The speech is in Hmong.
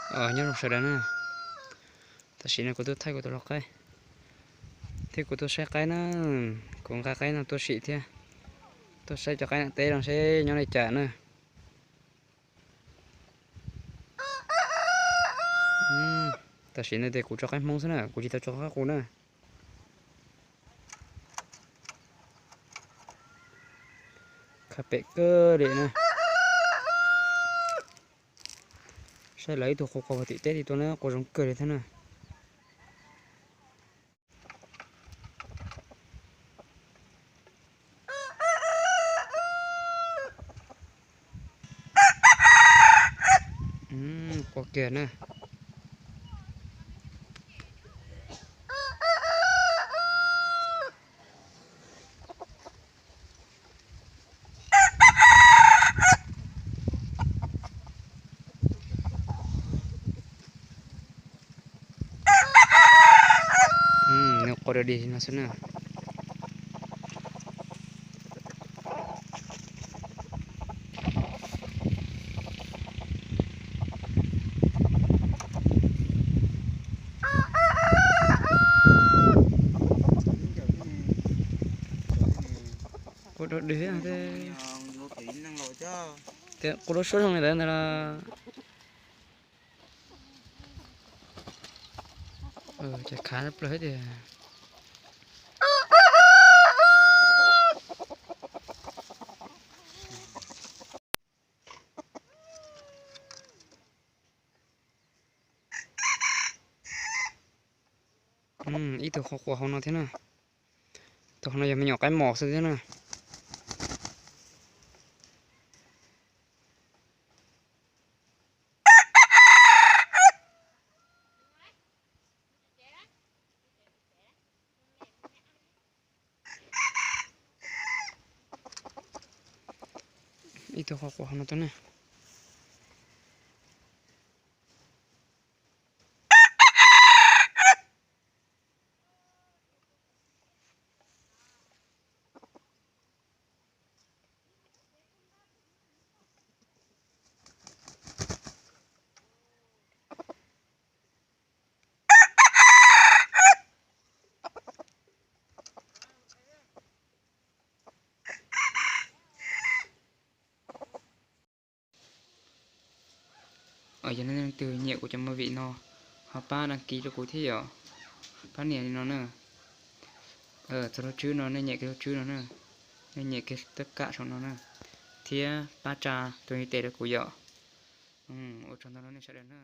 Nyob zoo sawv daws na, tam sim no kuv tuaj thaij kuv tus lau qaib thiab kuv tuaj saib qaib na, kuv nqa qaib no tuaj sim thiab tuaj saib cov qaib nram teb no seb nyob li cas na. Tam sim no ces kuv tso qaib Hmoob xwb na, kuv tsis tau tso qaib qus na. Khav pem kawg li na. Saib lawv ib tug qua qua tim teb tim tuaj na, qua zoo kawg li thiab na. Qua kiag na. Nws qua dog dig li no xwb na. Qua dog dig thiab, qua lub suab zoo li ntawd ntag los. Ces khav plaws thiab tiag. Ib tug qua qua hauv no thiab na. Tus hauv no yog me nyuam qaib mos xwb thiab na. Ib tug qua qua hauv no tuaj na. Yog nej leej twg nyiam kuv cov movie no, ho pab đăng ký rau kuv thiab yom. Pab nias li no na. Txog lub tswb no nej nyem kiag lub tswb no na. Nej nyem kiag tab kam saum no na. Thiab pab tsa tus ntiv tes rau kuv yom. Ua tsaug ntau rau nej sawv daws na.